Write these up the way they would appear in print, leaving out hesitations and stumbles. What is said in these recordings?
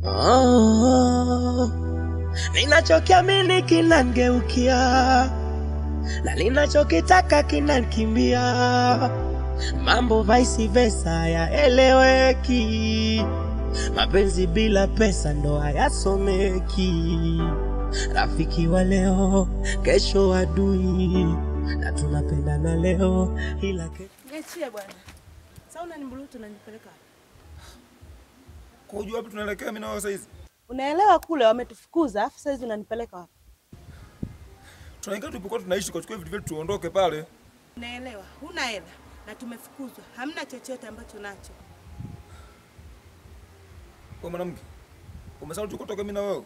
Oh, ninachokiamini kinangeukia na ninachokitaka kinanikimbia. Mambo vice versa hayaeleweki. Mapenzi bila pesa ndo hayasomeki. Rafiki wa leo, kesho adui. Na tunapendana leo ila kesho. Niachie bwana. Sasa unaniburuta unanipeleka. Kwa wapi tunaelekea mimi na wewe sasa hizi? Unaelewa kule wametufukuza, afu sasa hizi unanipeleka wapi? Tunaingia tulipokuwa tunaishi kwa chukua vitu vyetu tuondoke pale. Unaelewa, huna hela na tumefukuzwa. Hamna chochote ambacho nacho. Kwa mwanamke, umesahau tulikotoka mimi na wewe?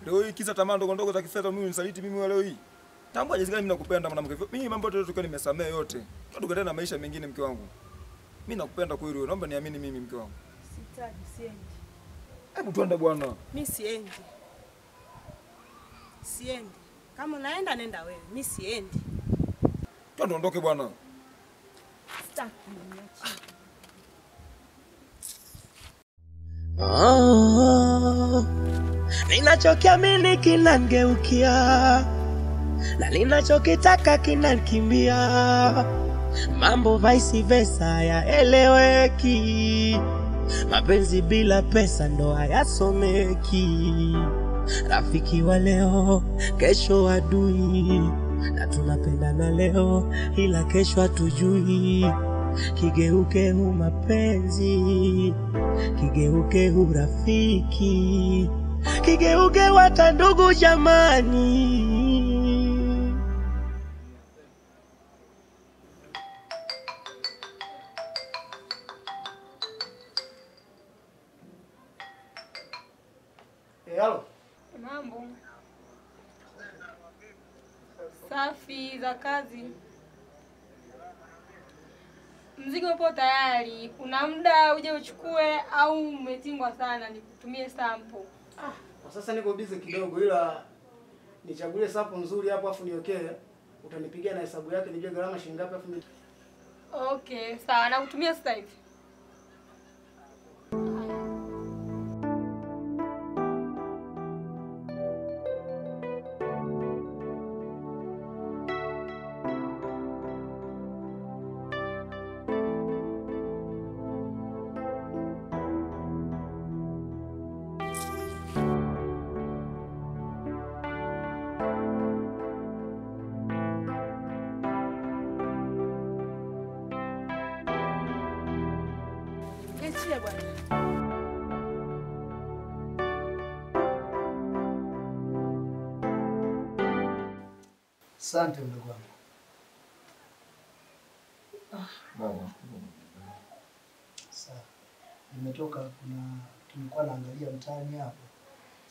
Leo hii kisa tamaa ndogo ndogo za kifedha mimi unisaliti mimi leo hii. Tambua jinsi gani mimi nakupenda mwanamke. Mimi mambo yote tulikuwa nimesamea yote. Tukaendelea na maisha mengine mke wangu. Mimi nakupenda kweli wewe. Naomba niamini mimi mke wangu. Sitaji, siendi. Hebu tuende bwana. Mimi siendi. Siendi. Kama unaenda nenda wewe. Mimi siendi. Tuondoke bwana. Sitaki niache. Oh, ninachokiamini kinangeukia na ninachokitaka kinanikimbia. Mambo vice versa hayaeleweki. Mapenzi bila pesa ndo hayasomeki. Rafiki wa leo, kesho adui. Na tunapendana leo ila kesho hatujui. Kigeuke hu mapenzi, kigeuke hu rafiki, kigeuke wata ndugu jamani. Halo. Mambo. Safi za kazi. Mzigo upo tayari. Kuna muda uje uchukue au umetingwa sana nikutumie sample? Ah, kwa sasa niko busy kidogo ila nichagulie sample nzuri hapo afu niwekee. Utanipigia na hesabu yake nijue gharama shilingi ngapi afu ni... Okay, sawa nakutumia sasa hivi. Niachie bwana. Asante mdogo wangu. Baba. Sawa. Nimetoka kuna tulikuwa naangalia mtaani hapo.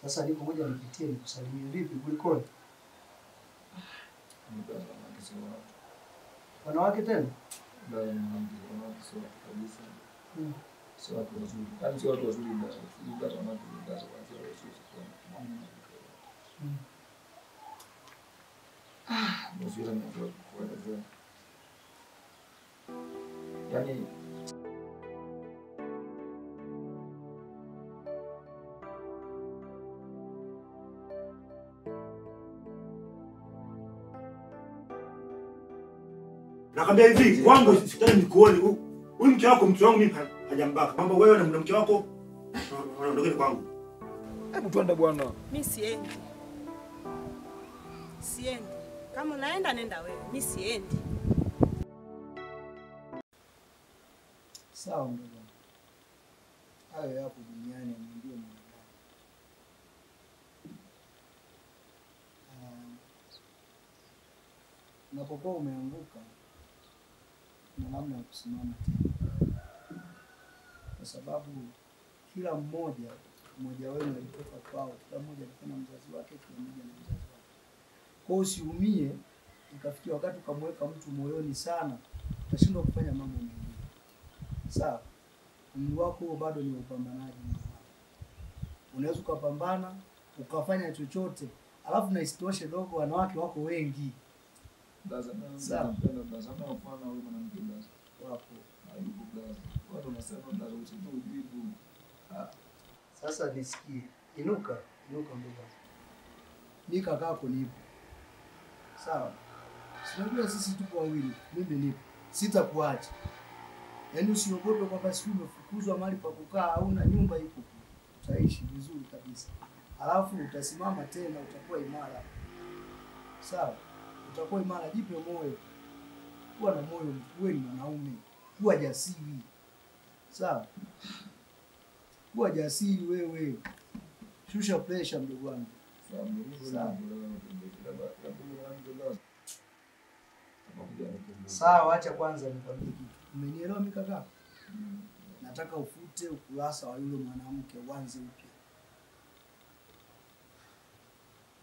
Sasa niko ngoja nipitie nikusalimie. Vipi kulikoni? Wanawake tena? Wanawake sio kabisa. Sio watu wazuri. Yaani sio watu wazuri basi. Sio watu wazuri basi. Sio yaani nakwambia hivi kwangu sitaki nikuone huyu mke wako, mke wangu mimi hajambaka. Mambo wewe na mke wako unaondokeni kwangu. Hebu tuende bwana. Mimi siendi. Siendi. Kama unaenda nenda wewe. Mimi siendi. Sawa mdogo wangu. Hayo yapo duniani niambie mwanadamu. Unapokuwa umeanguka na namna ya kusimama tena. Kwa sababu kila mmoja wenu alitoka kwao, kila mmoja alikuwa na mzazi wake, kila mmoja na mzazi wake. Kwa hiyo usiumie ikafikia wakati ukamweka mtu moyoni sana, utashindwa kufanya mambo mengine. Sawa? Umri wako huo bado ni upambanaji. Unaweza ukapambana, ukafanya chochote, alafu na isitoshe dogo wanawake wako wengi. Blaza, blaza, mfano huyu mwanamke blaza. Wapo. Hayupo blaza. Watu wanasema blaza usitoe ujibu. Sasa nisikie. Inuka, inuka ndugu. Mimi kakako nipo. Sawa. Unajua sisi tupo wawili, mimi nipo. Sitakuacha. Yaani usiogope kwamba siku umefukuzwa mahali pa kukaa, hauna nyumba ipo. Utaishi vizuri kabisa. Alafu utasimama tena, utakuwa imara. Sawa? Utakuwa imara, jipe moyo. Kuwa na moyo, wewe ni mwanaume. Kuwa jasiri. Sawa? Kuwa jasiri wewe. Shusha pressure mdogo wangu. Sawa. Sawa, acha kwanza nikwambie kitu. Umenielewa mimi kaka? Nataka ufute ukurasa wa yule mwanamke uanze upya.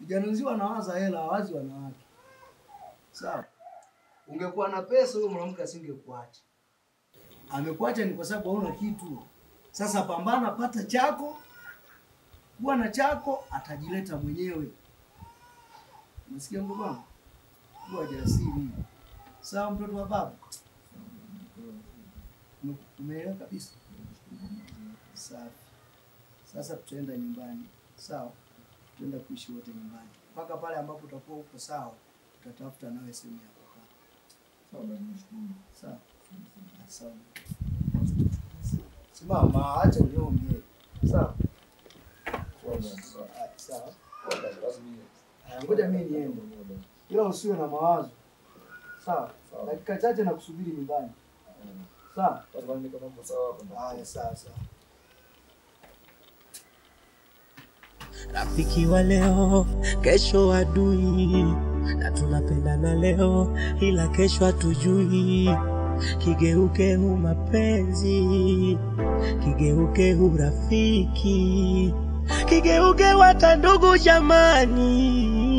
Vijana wengi wanawaza hela, hawazi wanawake. Sawa? Ungekuwa na pesa huyo mwanamke asingekuacha. Amekuacha ni kwa sababu hauna kitu. Sasa pambana, pata chako. Kuwa na chako, atajileta mwenyewe. Unasikia mdogo wangu? Kuwa jasiri. Sawa mtoto wa baba? Umeelewa kabisa? Safi. Sasa tutaenda nyumbani. Sawa? Tutaenda kuishi wote nyumbani. Mpaka pale ambapo utakuwa uko sawa, tutatafuta nawe sehemu ya kukaa. Sawa, nashukuru. Sawa. Sawa. Simama, acha niombe. Sawa. Sawa. Ngoja mimi niende. Ila usiwe na mawazo. Sawa. Dakika chache na kusubiri nyumbani. Sawa. Haya, sawa sawa. Rafiki wa leo, kesho adui, na tunapendana leo ila kesho hatujui. Kigeuke hu mapenzi, kigeuke hu rafiki, kigeuke wata ndugu jamani.